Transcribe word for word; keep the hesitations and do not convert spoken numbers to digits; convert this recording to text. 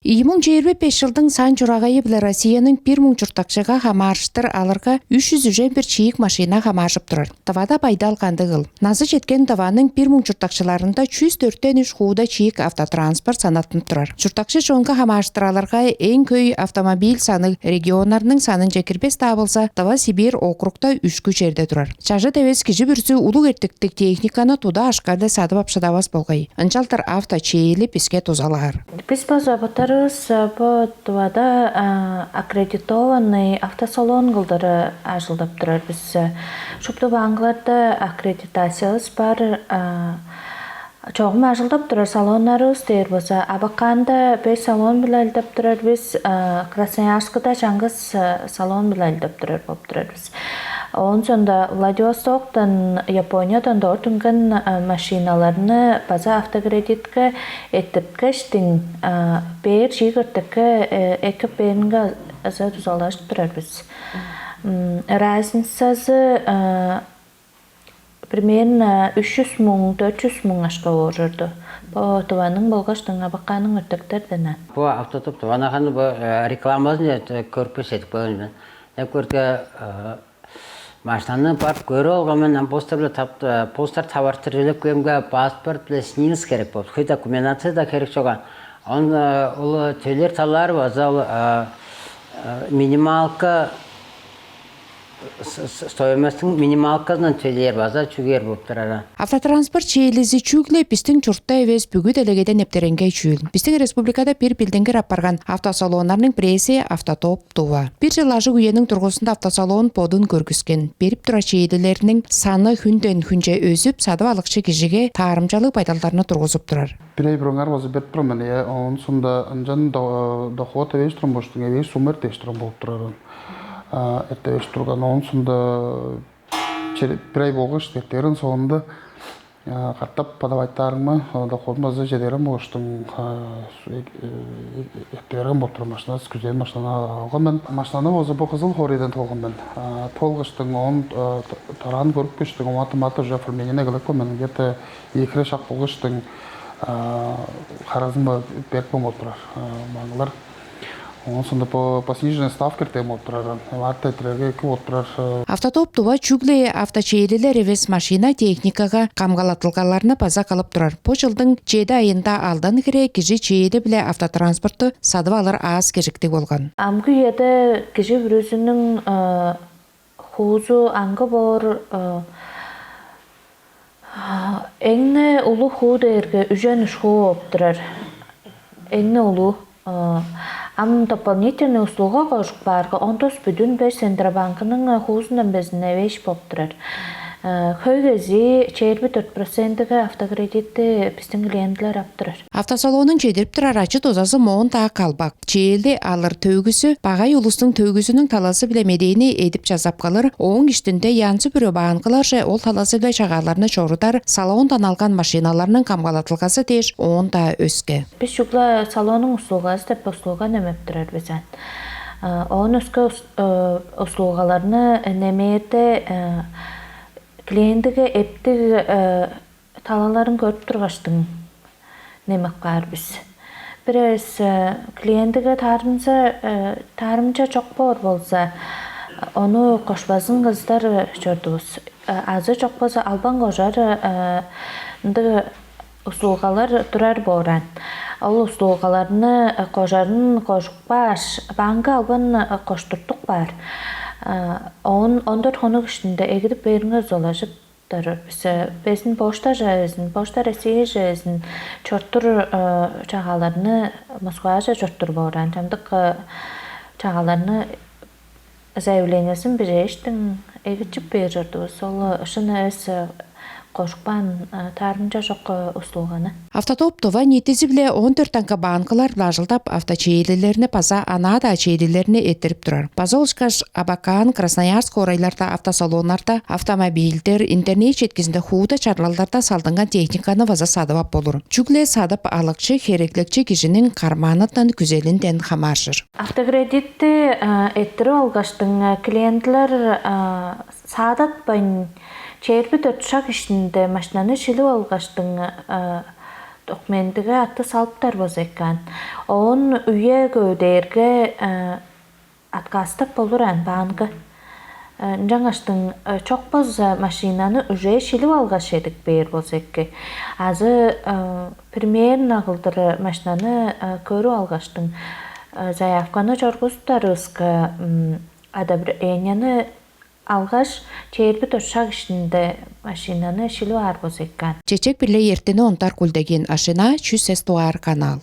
Ийи муң чээрби беш чылдың сан чурагайы-биле Россияның бир муң чурттакчыга хамаарыштыр алырга, үш чүс үжен бир чиик машина хамааржып турар. Тывада байдал кандыгыл? Назы четкен Тываның бир муң чурттакчыларында чүс дөртен үш хууда чиик автотранспорт санаттынып турар. Чурттакчы чонга хамаарыштыр алырга, эң хөй автомобиль саны регионнарның санынче кирбес-даа болза, Тыва Сибирь округта үшкү черде турар. Чажыт эвес кижи бүрүзү улуг эртиктиг техниканы туда ашка-биле садып ап шыдавас болгай. Ынчалдыр авточээли биске дузалаар. Бис база аптарывыс бо Тывада аккредитованный автосалон кылдыр ажылдап турар бис. Шупту баңгыларда аккредитациявыс бар. Чогум ажылдап турар салоннарывыс дээр болза, Абаканда беш салон-биле ажылдап турар бис, Красноярскыда чаңгыс салон-биле ажылдап турар болуп турар бис. Оон соонда Владивостоктан, Япониядан дорт үнген машиналарны база автокредитке эттирткештиң, бээр чиик өртекке экип бээринге аза дузалажып турар бис. Разницазы примерно үч чүс муң, дөрт чүс муң ашка оожурду. Бо Тываның болгаш дыңнабакканың өртектерден. Бу автотоп Тыванаганы бу рекламазын көрүп эдип коюн мен. Деп көрдө машинаны барып көрүп алган мен, ам постар биле тап постар таварыштыр үлеп кемге паспорт биле снилс керек болуп, хөй документация да керек чоган. Он ол төлер талаар база ол минималка стоимостьтың минималказынан төлээр база чүгээр болуп турар. Автотранспорт чээлизи чүгле бистиң чуртта эвес, бүгү делегеден нептереңгей чүүл. Бистиң республикада бир билдингир апарган автосалоннарның бирээзи автотоп Тува. Бир чыл ажыг үениң тургузунда автосалон бодун көргүскен. Берип турар чээлилерниң саны хүнден хүнче өзүп, садып алыкчы кижиге таарымчалыг байдалдарны тургузуп турар. Бирей бураңар база берип турам мен, э, оон сунда ынчан дохуот эвеш турам болуштуң, эвеш сумер дээш турам болуп турарын. Эрте эвеш турган оон сунда бир ай болгаш эртерин соонда катап подавайтаарыңма доходум база чедерим болуштуң. Эрте берген болуп турам машинасы күзээн машинаны алган мен. Машинаны болза бу кызыл хорейден толгон мен. Толгуштуң он тараан көрүп көштүң, оон автомат уже оформлениене кылып мен где-то эки шак болгуштуң. Харазын берип болуп турар маңгылар. Оон соонда по сниженной ставка эртең болуп турар, ватта этирерге эки болуп турар. Автотоп Тува чүгле авточээлилер эвес, машина техникага камгалаттылгаларны база кылып турар. Бу чылдың чеди айында алдан хире кижи чээли-биле автотранспорту садып алыр аас кежиктиг болган. Амгы үеде кижи бүрүзүнүң хуузу аңгы боор. Эң-не улуг хуу дээрге үжен үш хуу болуп турар. Эң-не улуу. Ам дополнительный услуга кожуп каарга, он тос бүдүн беш Центробанкының хуузундан безин эвээш болуп турар. Хөй кези чээрби дөрт процентиге автокредитти биздин клиентлер ап турар. Автосалонун чедирип турар ачы дузазы моон-даа калбак. Чээлди алыр төөгүзү багай улустуң төөгүзүнүң талазы-биле медээни эдип чазап кылыр, ооң иштинде янзы-бүрү баанкыларже ол талазы-биле чагааларны чорудар, салондан алган машиналарның камгалатылгазы дээш оон-даа өске. Бис чугула салоннуң услугазы деп услуга немеп турар бис аан. Оон өске услугаларны немээрде клиентиге эптиг талаларын көрүп тургаштың немеп каар бис. Бир эвес клиентиге таарымча чок боор болза, ону кошпазын кыздар чордувус. Азы чок болза албан кожар ындыг услугалар турар бооран. Ол услугаларны кожарын кожуп кааш, банкы албан коштуртук баар. Он он дөрт хонук иштинде эгидип бээриңер золажып турар. Бис безин почтаже безин, почта Россияже безин чортур чагааларны Москваже чортур бооран чамдык чагааларны заявлениесин бижээштиң эгичип бээр чордувус. Ол шын эвес кожупкан таарымча чок услуганы. Автотоп Тува ниитизи-биле он дөрт аңгы баанкылар-биле ажылдап, авточээлилерни база анаа-даа чээлилерни эрттирип турар. База ол ышкаш Абакан, Красноярск хоорайларда автосалоннарда автомобильдер, интернет четкизинде хууда чарлалдарда салдынган техниканы база садып ап болур. Чүгле садып алыкчы, хереклекчи кижиниң кармаанындан, күзелинден хамааржыр. Автокредитти эрттирип алгаштың клиентлер саадатпайн чээрби дөрт шак иштинде машинаны шилип алгаштың документиге аты салыптар болза экен. Оон үе көөдээрге, э, откастап болур ан баанга. Э, ынчангаштың, э, чок болза машинаны уже шилип алгаш эдип бээр болза эки. Азы, э, примерно кылдыр машинаны, э, көрүп алгаштың, э, заявканы чоргузуптарывыска, м, одобренияны алгаш, чээрби дөрт шак ишинде машинаны шилип аар болза экен. Чечек-биле эртени онтар кулдегин ашына чүс эс дугаар канал.